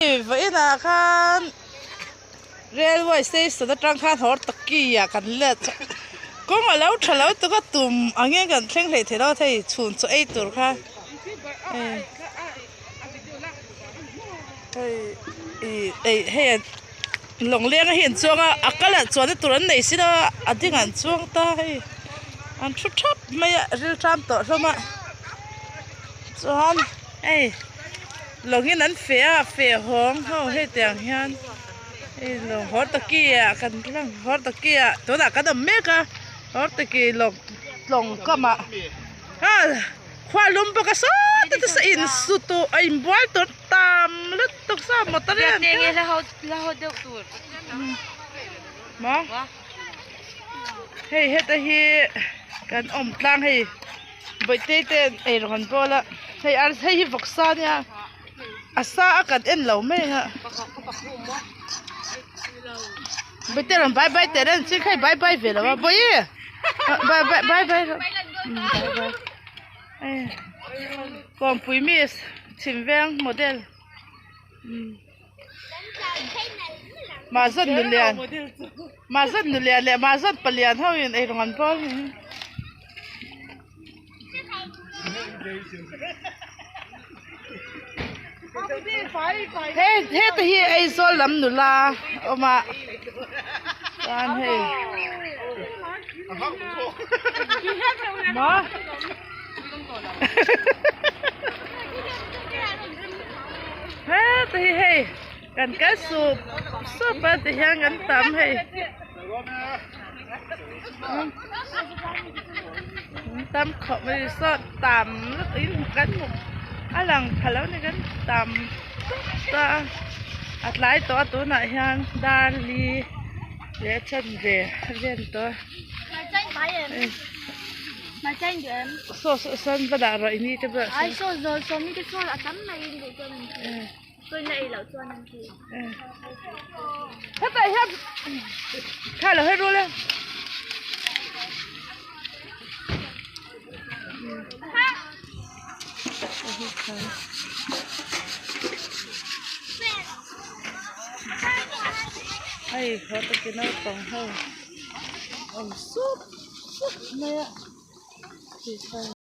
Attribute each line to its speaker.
Speaker 1: Vawiinah khan railway station atang khan Hortoki ah kan let kawng a lo tha lo tuk a tum angin kan thleng hlei thei lo a thei chhun chaw ei tur kha hei ih ei hei lawng leng a hi an chuang a a kal ah chuan na tur an nei si lo a a ding ah an chuang ta hei an thu thap mai a ril tan tawh hlawm a chuan hei. Lawngin an feh a feh hawng ho hei tiang hian hei lawng hortoki ah kan lang hortoki ah tunah kan awm mek a hortoki lawng tlawng kamah ha khua lum bawk a saw te te saw in su tur a inbual tur tam lutuk saw motor hi an maw hei heta hi kan awm tlang hei. Bawihte te ei rawng an bawl a hei ar hei hi vawksa ania a sa a kan en lo mai ang a bawihte rawn bye bye teh reng chiang kha i bye bye ve lo a bawihi bye bye bye bye rawh bye bye kawmpui miss chhim veng model Mahzan nulian mahzan nulian leh mahzan palian ho in eirawng an bawl a ni. He heta hi Aizawl lam nula awm a chuan hei maw. Heta hi hei kan kal sup sup a ti hian kan tam hei tam khawp mai saw tam lutuk in kan hmu a lang pha lo ni kan tam tawp a a tlai tawh a tunah hian dar li leh a chanve a vel tawh a. Saw saw sawn va dah rawh i ni te bulah sawn.
Speaker 2: Ai saw zawl saw mi te saw a tam mai in duh chuan an ti. Saw in a ei loh chuan an ti.
Speaker 1: Hetah hian kha lo hei rul e. Hei haw takin naupang ho awm sup.